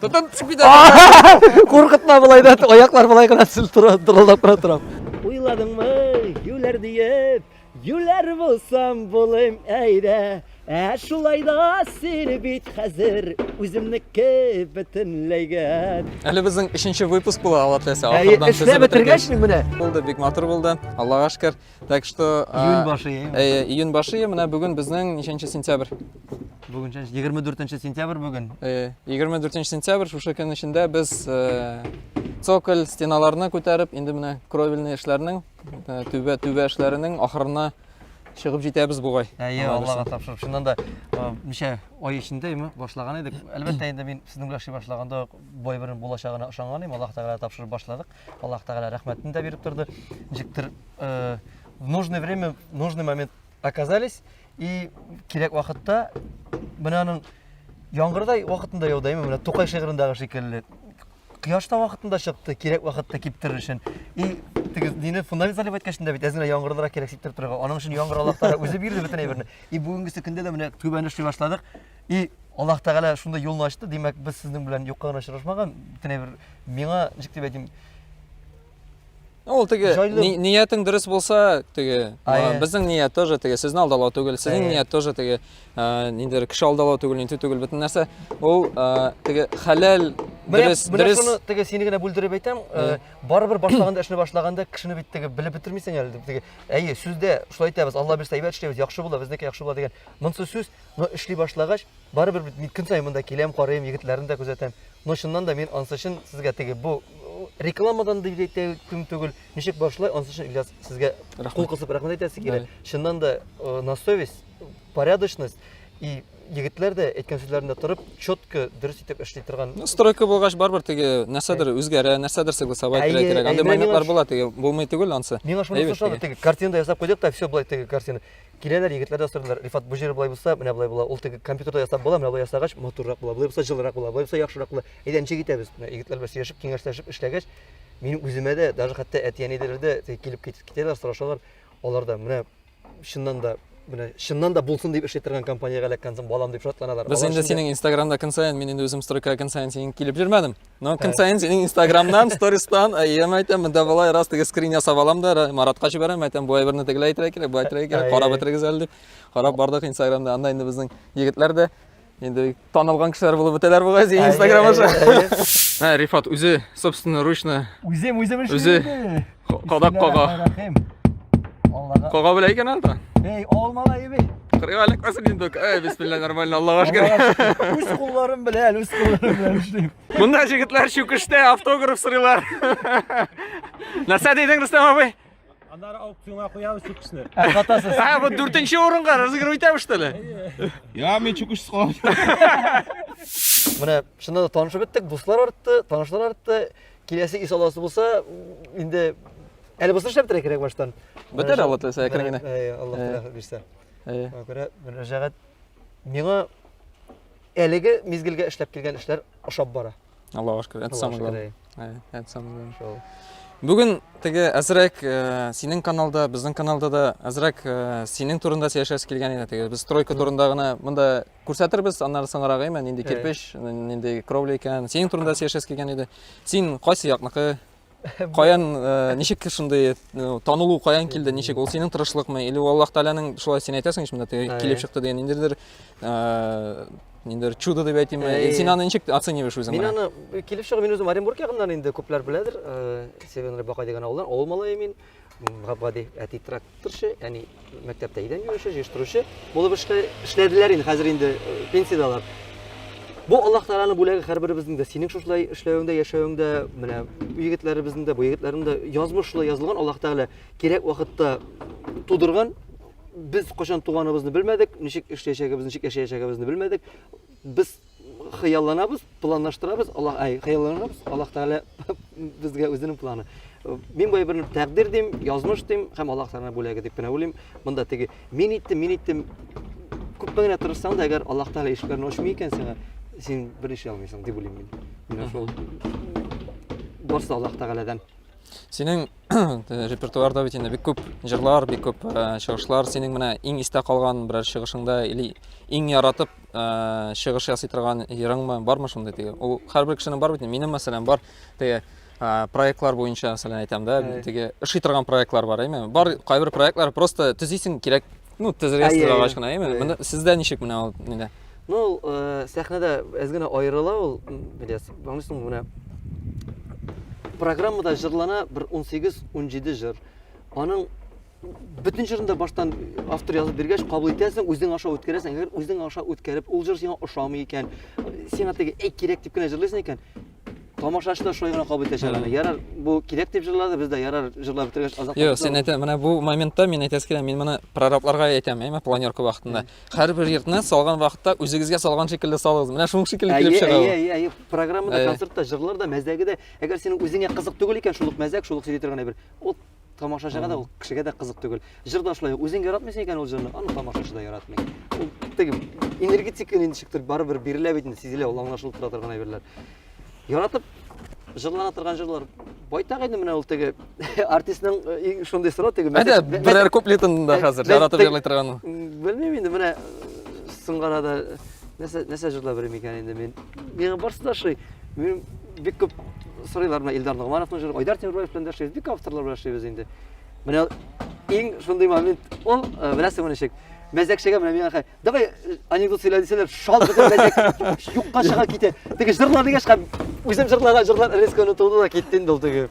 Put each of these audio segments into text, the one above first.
Тотын төшеп китә. Куркытма болай да, аяклар болай гына тора, дырылдап кына тора. Уйладыңмы, юләр диеп, юләр булсам булыйм әйдә. Ә шулай да син бит хәзер үземнеке бөтенләйгә. Әле безнең өченче выпуск була, Алла теләсә, Әйе, ахырдан эшләп төзеп бетергәч бетергәч. менә. Булды, бик матур булды. Аллага шөкер. Так что Июнь башы, әйеме? Әйе, июнь башы, менә бүген безнең ничәнче сентябрь? Бүген 24 сентябрь бүген. Әйе, 24 сентябрь шушы көн эчендә без э, цоколь стеналарны күтәреп, инде менә кровельный эшләрнең, э, түбә түбә эшләренең ахырына чыгып җитәбез бугай. Әйе, Алла Аллага бирсә. тапшырып. Чыннан да, э, ничә ай эчендә име башлаган идек. Әлбәттә инде мин сезнең белән эшли башлаганда ук бу әйбернең булачагына ышанган идем. Аллаһ Тәгалә тапшырып башладык. Аллаһ Тәгалә рәхмәтен дә биреп торды. Ничектер э, в нужное время, в нужный момент оказались и кирәк вакытта менә аның яңгырдай вакытында яуды, әйме, менә Тукай шигырендәге шикелле. Кояш та вакытында чыкты, кирәк вакытта киптерер өчен. И теге мине фундамент заливать иткәч бит әз генә яңгырларга кирәк сиптереп торырга. Аның өчен яңгыр Аллаһ Тәгалә үзе бирде бөтен әйберне. И бүгенгесе көндә дә менә түбәне эшли башладык. И Аллаһ Тәгалә шундый юлны ачты. Димәк, без сезнең белән юкка гына очрашмаган. Бөтен әйбер миңа ничек дип әйтим, Ул теге Җайлы. ни- ниятең дөрес булса, теге Әйе. безнең ният тоже теге сезне алдалау түгел, сезнең Әйе. ният тоже теге ниндидер кеше алдалау түгел, нитү түгел, бөтен нәрсә. Ул теге хәләл, Менә, дөрес, менә дөрес. шуны теге сине генә бүлдереп әйтәм, Әйе. барыбер башлаганда, эшне башлаганда кешене бит теге белеп бетермисең әле. Теге, әйе, сүздә шулай әйтәбез, Алла бирсә әйбәт эшләбез, яхшы була, безнеке яхшы була дигән. Монсы сүз, но эшли башлагач, барыбер бит мин көн саен монда киләм, карыйм, егетләрне дә күзәтәм. Но чыннан да мин ансы өчен сезгә теге бу рекламадан дип әйтүем түгел, ничек башлай, ансы өчен Ильяс сезгә кул кысып рәхмәт әйтәсе килә. Чыннан да э, на совесть, порядочность и егетләр дә әйткән сүзләрендә торып, четко, дөрес итеп эшли торган. Ну, стройка булгач барыбер теге нәрсәдер үзгәрә, нәрсәдер согласовать итәргә кирәк. Андый моментлар була теге, булмый түгел ансы. Миңа шунысы ошады, теге картинада ясап куйдык та, все болай теге картина. Киләләр, егетләр дә сорыйлар, Рифат, бу җире болай булса, менә болай була. Ул теге компьютерда ясап була, менә болай ясагач, матуррак була, болай булса җылырак була, болай булса яхшырак була. Әйдә, ничек итәбез? Менә егетләр белән сөйләшеп, киңәшләшеп эшләгәч, минем үземә дә, даже хәтта әти-әниләр дә теге килеп китәләр, сорашалар. Алар да менә чыннан да менә чыннан да булсын дип эшли торган компаниягә эләккәнсең, балам дип шатланалар. Без инде синең Инстаграмда көн саен, мин инде үзем стройкага көн саен синең килеп йөрмәдем. Но көн саен синең Инстаграмнан, стористан, әйем әйтәм, монда болай раз теге скрин ясап алам да, Маратка җибәрәм, әйтәм, бу әйберне тегеләй әйтергә кирәк, бу әйтергә кирәк, карап бетерегез әле дип. Карап бардык Инстаграмда, анда инде безнең егетләр дә инде танылган кешеләр булып бетәләр бугай синең Инстаграм аша. Ә, Рифат үзе собственноручно Үзем үзем эшлим. Үзе кадак кага. Аллага. Кага белә икән анда. Эй, алмалай бит. Кырыйга эләкмәсен инде. Эй, бисмилла, нормально, Аллага шөкер. Үз кулларым белән, үз кулларым белән эшлим. Монда җегетләр чүкештә автограф сорыйлар. Нәрсә дидең, Рөстәм абый? Аннары аукционга куябыз чүкечне. Ә, сатасыз. Ә, бу дүртенче урынга разыгрывать итәбез, что ли? Я, мин чүкечсез калам. Менә чыннан да танышып беттек, дуслар артты, танышлар артты. Киләсе ис аласы булса, инде әле булса эшләп бетерергә кирәк баштан. Бетер, Алла теләсә, әкрен генә. Әйе, Алла теләсә бирсә. Әйе. Шуңа күрә мөрәҗәгать миңа әлеге мизгелгә эшләп килгән эшләр ошап бара. Аллага шөкер, это самое главное. Әйе, это самое главное. Шул. Бүген теге әзрәк э, синең каналда, безнең каналда да әзрәк э, синең турында сөйләшәсе килгән иде. Теге без стройка турында гына монда күрсәтербез, аннары соңрак әйме, нинди кирпеч, нинди кровля икән. Синең турында сөйләшәсе килгән иде. Син кайсы якныкы? Каян, э, ничек шундый ну, танылу каян килде, ничек ул синең тырышлыкмы или ул Аллаһ Тәгаләнең шулай син әйтәсең ич монда теге килеп чыкты дигән ниндидер э, ниндидер чудо дип әйтимме? Син аны ничек оцениваешь үзең? Мин аны килеп чыгып, мин үзем Оренбург ягыннан инде күпләр беләдер, э, Северный Бакай дигән авылдан, авыл малае мин. Гап-гади әти тракторчы, әни мәктәптә идән юучы, җыештыручы булып эшләделәр инде, хәзер инде э, пенсиядә алар. Бу Аллаһ Тәгаләнең бүләге һәрберебезнең дә, синең шушылай эшләвеңдә, яшәвеңдә, менә бу егетләребезнең дә, бу егетләрнең дә язмыш шулай язылган, Аллаһ Тәгалә кирәк вакытта тудырган. Без кайчан туганыбызны белмәдек, ничек эшләячәгебезне, ничек яшәячәгебезне белмәдек. Без хыялланабыз, планлаштырабыз, Аллаһ, ай, хыялланабыз, Аллаһ Тәгалә безгә үзенең планы. Мин бу әйберне тәкъдир дим, язмыш дим һәм Аллаһ Тәгаләнең бүләге дип кенә уйлыйм. Монда теге мин иттем, мин иттем. Күпме генә тырышсаң да, әгәр Аллаһ Тәгалә ишекләрне ачмый икән сиңа, син бер эш алмыйсың дип уйлыйм мин. Менә шул барысы Аллаһ Тәгаләдән. Синең репертуарда бит инде бик күп җырлар, бик күп э, чыгышлар. Синең менә иң истә калган берәр чыгышыңда или иң яратып э, чыгыш ясый торган җырыңмы бармы шундый теге? Ул һәрбер кешенең бар бит. Минем мәсәлән бар теге э, проектлар буенча мәсәлән әйтәм да, теге ошый торган проектлар бар, әйме? Бар кайбер проектлар просто төзисең кирәк, ну, төзергә торгач кына, әйме? Менә сездә ничек менә ул нидә? Ну, ул э, сәхнәдә әз генә аерыла ул, беләсез. Аңлыйсыңмы, менә программада җырлана бер 18-17 җыр. Аның бөтен җырын да баштан автор язып биргәч, кабул итәсең, үзең аша үткәрәсең. Әгәр үзең аша үткәреп, ул җыр сиңа ошамый икән, сиңа теге әй кирәк дип кенә җырлыйсың икән, тамашачы да шулай гына кабул итәчәк аны. Ярар, бу кирәк дип җырлады, без дә ярар җырлап бетергәч азак. Юк, син әйтә, менә бу моментта мин әйтәсе килә, мин моны прорабларга әйтәм, әйме, планерка вакытында. Һәрбер йортны салган вакытта үзегезгә салган шикелле салыгыз. Менә шуның шикелле килеп чыга. Әйе, әйе, әйе, программада, концертта җырлар да, мәзәге дә, әгәр синең үзеңә кызык түгел икән, шул ук мәзәк, шул ук сөйли торган әйбер. Ул тамашачыга да, ул кешегә дә кызык түгел. Җыр да шулай, үзең яратмыйсың икән ул җырны, аны тамашачы да яратмый. Ул теге энергетика ничектер барыбер бирелә бит инде, сизелә, ул аңлашылып тора торган әйберләр. Яратып җырлана торган җырлар байтак инде менә ул теге артистның э, шундый сорау теге. Әйдә, берәр куплетын да хәзер яратып җырлый торган. Белмим инде менә соңгы арада нәрсә нәрсә җырлап йөрим икән инде мин. Миңа барысы да ошый. Мин бик күп сорыйлар менә Илдар Ногмановның җыры, Айдар Тимербаев белән дә эшлибез, бик күп авторлар белән эшлибез инде. Менә иң шундый момент ул, э, беләсеңме ничек? Мәзәкчегә менә миңа давай э, анекдот сөйлә дисәләр, шал бөтен мәзәк юкка чыга китә. Теге җырлар дигәч һәм үзем җырлаган җырлар резко онытылды да китте инде ул теге.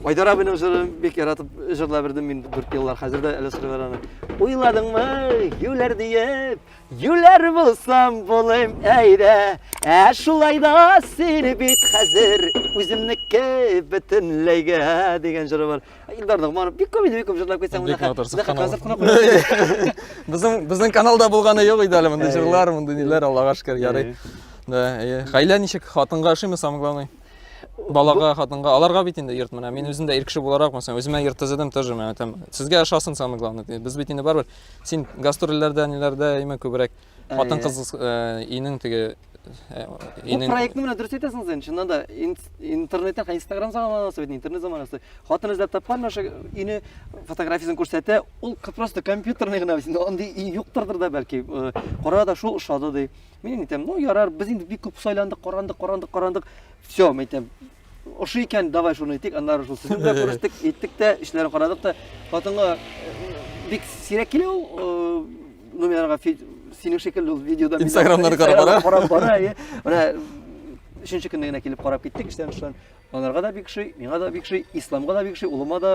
Айдар абыйның җырын бик яратып җырлап бирдем мин 4 еллар. Хәзер дә әле сорыйлар аны. Уйладыңмы, юләр диеп, Юләр булсам булыйм әйдә, ә шулай да син бит хәзер үземнеке бөтенләйгә дигән җыры бар. Илдар Ногманов бик күп инде, бик күп җырлап китсәң, Бик матур, концерт кына Безнең безнең каналда булганы юк иде әле мондый җырлар, мондый ниләр, Аллага шөкер, ярый. Да, әйе. Гаилә ничек, хатынга ошыймы, самое главное? Балага, хатынга, аларга бит инде йорт менә. Мин үзем дә ир кеше буларак, мәсәлән, үземә йорт төзедем тоже, менә там. Сезгә ошасын, самое главное. Без бит инде барыбер син гастрольләрдә, ниләрдә, именно күбрәк хатын-кыз өйнең теге Бу проектны менә дөрес әйтәсең син. Чыннан да интернеттан һәм Инстаграм заманасы бит, интернет заманасы. Хатын эзләп тапкан менә шул өйне фотографиясен күрсәтә, ул просто компьютерный гына бит. Андый өй юктырдыр да бәлки. Кара да шул ошады ди. Мин әйтәм, ну ярар, без инде бик күп сайландык, карандык, карандык, карандык. Все, мин әйтәм, ошый икән, давай шуны итик, аннары шул сезнең белән күрештек, иттек тә, эшләрен карадык та. Хатынга э, бик сирәк килә ул, э, ну мин аңа синең шикелле ул видеода Инстаграмнар карап бара. Карап бара, әйе. Менә өченче көнне генә килеп карап киттек, эштән эштән. Анарга да бик ошый, миңа да бик ошый, Исламга да бик ошый, улыма да,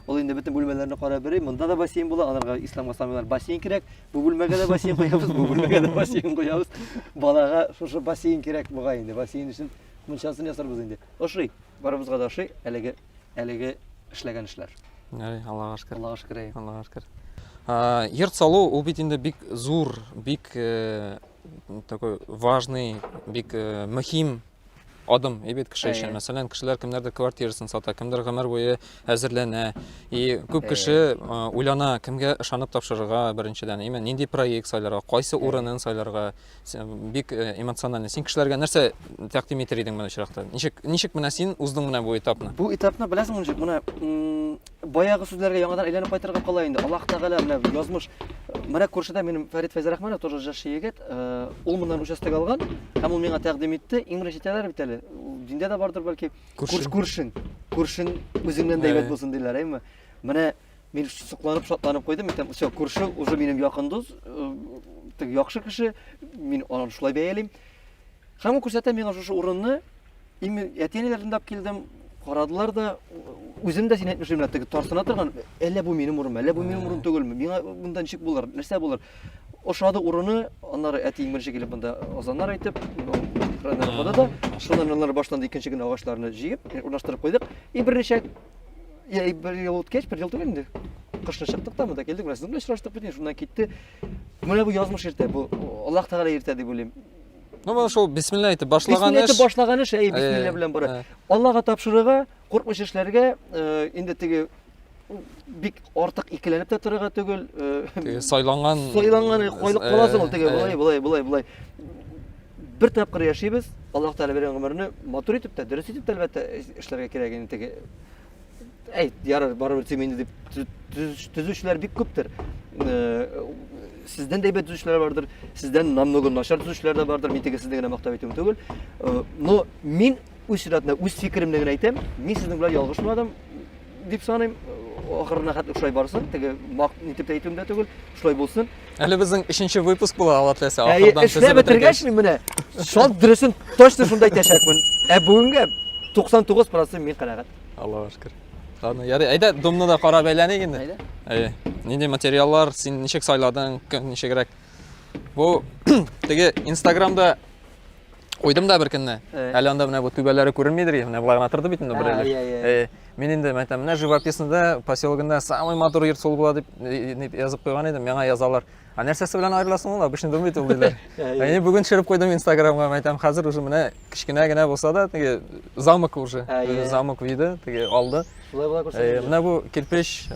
ул инде бөтен бүлмәләрне карап йөри, монда да бассейн була, анарга Исламга самыйлар бассейн кирәк, бу бүлмәгә дә бассейн куябыз, бу бүлмәгә дә бассейн куябыз. Балага шушы бассейн кирәк бугай инде, бассейн өчен мунчасын ясарбыз инде. Ошый, барыбызга да ошый әлеге әлеге эшләгән эшләр. Ярый, Аллага шөкер. Аллага шөкер. Аллага шөкер. Йорт салу ул бит инде бик зур, бик э, такой важный, бик э, мөһим адым әйбәт кеше өчен. Мәсәлән, кешеләр кемнәрдер квартирасын сата, кемдер гомер буе әзерләнә. И күп кеше уйлана, кемгә ышанып тапшырырга беренчедән, именно нинди проект сайларга, кайсы урынын сайларга. Бик э, эмоционально. Син кешеләргә нәрсә тәкъдим итер идең моны очракта? Ничек ничек менә син уздың менә бу этапны? Бу этапны беләсеңме ничек? Менә баягы сүзләргә яңадан әйләнеп кайтырга кала инде. Аллаһ Тәгалә менә язмыш. Менә күршедә минем Фәрит Фәйзрахманов тоже җырчы егет. Э, ул моннан участок алган һәм ул миңа тәкъдим итте. Иң беренче әйтәләр бит әле. Диндә дә бардыр бәлки. Күршең. Күршең. Күршең үзеңнән дә әйбәт булсын диләр, әйме? Менә мин сокланып, шатланып куйдым. Әйтәм, все, күрше уже минем якын дус, э, теге яхшы кеше. Мин аны шулай бәялим. Һәм ул күрсәтә миңа шушы урынны. И мин әти-әниләрдән дә килдем, карадылар да, үзем дә син әйтмешли менә теге тарсына торган, әллә бу минем урынмы, әллә бу минем урын түгелме, миңа монда ничек булыр, нәрсә булыр. Ошады урыны, аннары әти иң беренче килеп монда азаннар әйтеп, Коръәннәр укыды да, шуннан аннары башланды икенче көнне агачларны җыеп, урнаштырып куйдык. И берничә я, бер ел үткәч, бер ел түгел инде. Кышны чыктык та, монда килдек, менә сезнең белән очраштык бит, шуннан китте. Менә бу язмыш иртә, бу Аллаһ Тәгалә иртә дип уйлыйм. Ну, менә шул бисмилла әйтеп башлаган эш. Бисмилла әйтеп башлаган эш, әй, бисмилла белән бара. Аллага тапшырырга, куркмыйча эшләргә, инде теге бик артык икеләнеп тә торырга түгел. Теге сайланган сайланган кайлык каласың ул теге болай, болай, болай, болай. Бер тапкыр яшибез, Аллаһ Тәгалә биргән гомерне матур итеп тә, дөрес итеп тә әлбәттә эшләргә кирәк инде теге. Әй, ярар, барыбер төзим инде дип төзүчеләр бик күптер. Сездән дә әйбәт төзүчеләр бардыр, сездән намного начар төзүчеләр дә бардыр. Мин теге сезне генә мактап әйтүем түгел. Но мин үз чиратында үз фикеремне генә әйтәм. Мин сезнең белән ялгышмадым дип саныйм. Ахырына хәтле шулай барсын. Теге мак нитеп тә әйтүем дә түгел. Шулай булсын. Әле безнең өченче выпуск була, Алла теләсә, ахырдан Эшләп бетергәч мин менә шул дөресен точно шунда әйтәчәкмен. Ә бүгенгә 99% мин канәгать. Аллага шөкер. Ладно, ярый. Әйдә, домны да карап әйләник инде. Әйдә. Әйе. Нинди материаллар, син ничек сайладың, кем ничегрәк? Бу теге Инстаграмда куйдым да бер көнне. Әле анда менә бу түбәләре күренмидер, менә болай гына торды бит инде бер әле. Мин инде мәйтәм, менә живописныйда поселогында самый матур йорт шул була дип язып куйган идем. Миңа язалар. Ә нәрсәсе белән аерыласың ул? Обычный дом бит ул диләр. Ә инде бүген төшереп куйдым Инстаграмга, мәйтәм, хәзер уже менә кечкенә генә булса да, теге замок уже, замок виды, теге алды. Шулай була күрсәтә. Менә бу кирпеч,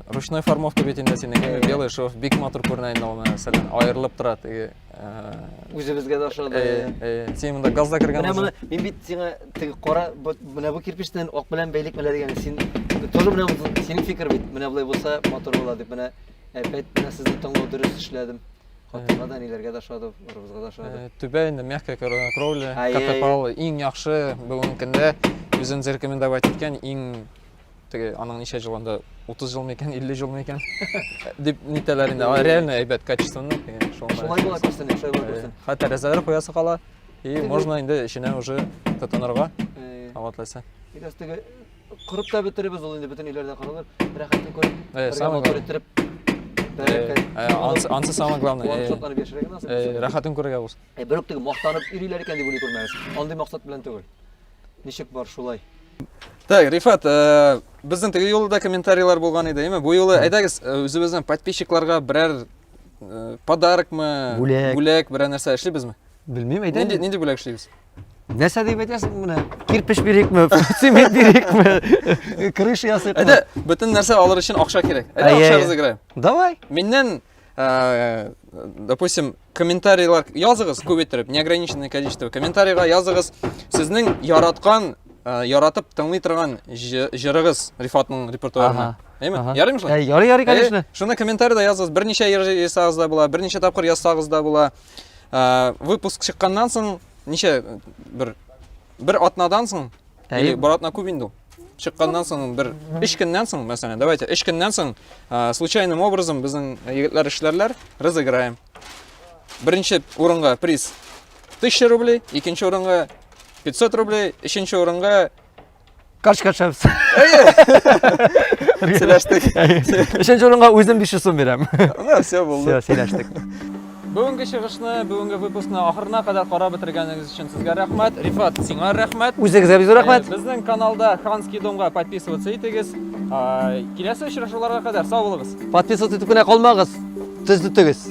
ручной формовка бит инде синең, белый шов, бик матур күренә инде ул, мәсәлән, аерылып тора теге. Үзебезгә дә ошады. Син монда газ да кергән. Менә моны мин бит сиңа теге кара менә бу кирпечтән ак белән бәйлек менә дигән. Син тоже менә синең фикер бит. Менә болай булса матур була дип. Менә Әпәт менә сезне тыңлау дөрес эшләдем. Хатынга да, әниләргә дә ошады, барыбызга да ошады. Түбә инде мягкая кровля, катапал иң яхшы бүгенге көндә үзен зарекомендовать иткән иң теге аның ничә ел анда 30 ел микән, 50 ел микән дип нитәләр инде. Реально әйбәт, качественный. Шулай була күрсен, шулай була күрсен. Хәтта тәрәзәләр куясы кала. И можно инде эченә уже тотынырга. Алла теләсә. Теге Корып та бетеребез ул инде бөтен өйләрдә корылыр. Рәхәтен күреп, бергә матур иттереп. Ансы, ансы самое главное. Куанып шатланып яшәргә насыйп булсын. Рәхәтен күрергә булсын. Бер үк теге мактанып йөриләр икән дип уйлый күрмәгез. Андый максат белән түгел. Ничек бар шулай. Так, Рифат, безнең теге юлы да комментарийлар булган иде, әйме? Бу юлы әйдәгез, үзебезнең подписчикларга берәр подарокмы, бүләк, бүләк берәр нәрсә эшлибезме? Белмим, әйдә. Нинди, нинди бүләк эшлибез? Нәрсә дип әйтәсең менә? Кирпеч бирикме, цемент бирикме, крыша ясыйкмы? Әйдә, бөтен нәрсә алыр өчен акча кирәк. Әйдә, акча разыграем. Давай. Миннән, допустим, комментарийлар языгыз күп иттереп, неограниченное количество. Комментарийга языгыз сезнең яраткан, яратып тыңлый торган җырыгыз Рифатның репертуарына. Әйме? Ярыймы шулай? Ярый, ярый, конечно. Шуны комментарийда языгыз. Берничә җыр язсагыз да була, берничә тапкыр язсагыз да була. Выпуск чыкканнан соң ничә бер бер атнадан соң или бер атна күп инде ул. Чыкканнан соң бер өч көннән соң, мәсәлән, давайте өч көннән соң случайным образом безнең егетләр эшләрләр, разыграем. Беренче урынга приз 1000 рублей, икенче урынга 500 рублей, өченче урынга Карточка төшәбез. Сөйләштек. Өченче урынга үзем 500 сум бирәм. Ну, все булды. Все, сөйләштек. Бүгенге чыгышны, бүгенге выпускны ахырына кадәр карап бетергәнегез өчен сезгә рәхмәт. Рифат, сиңа рәхмәт. Үзегезгә бик зур рәхмәт. Безнең каналда Ханский домга подписываться итегез. Киләсе очрашуларга кадәр сау булыгыз. Подписываться итеп кенә калмагыз, төзетегез.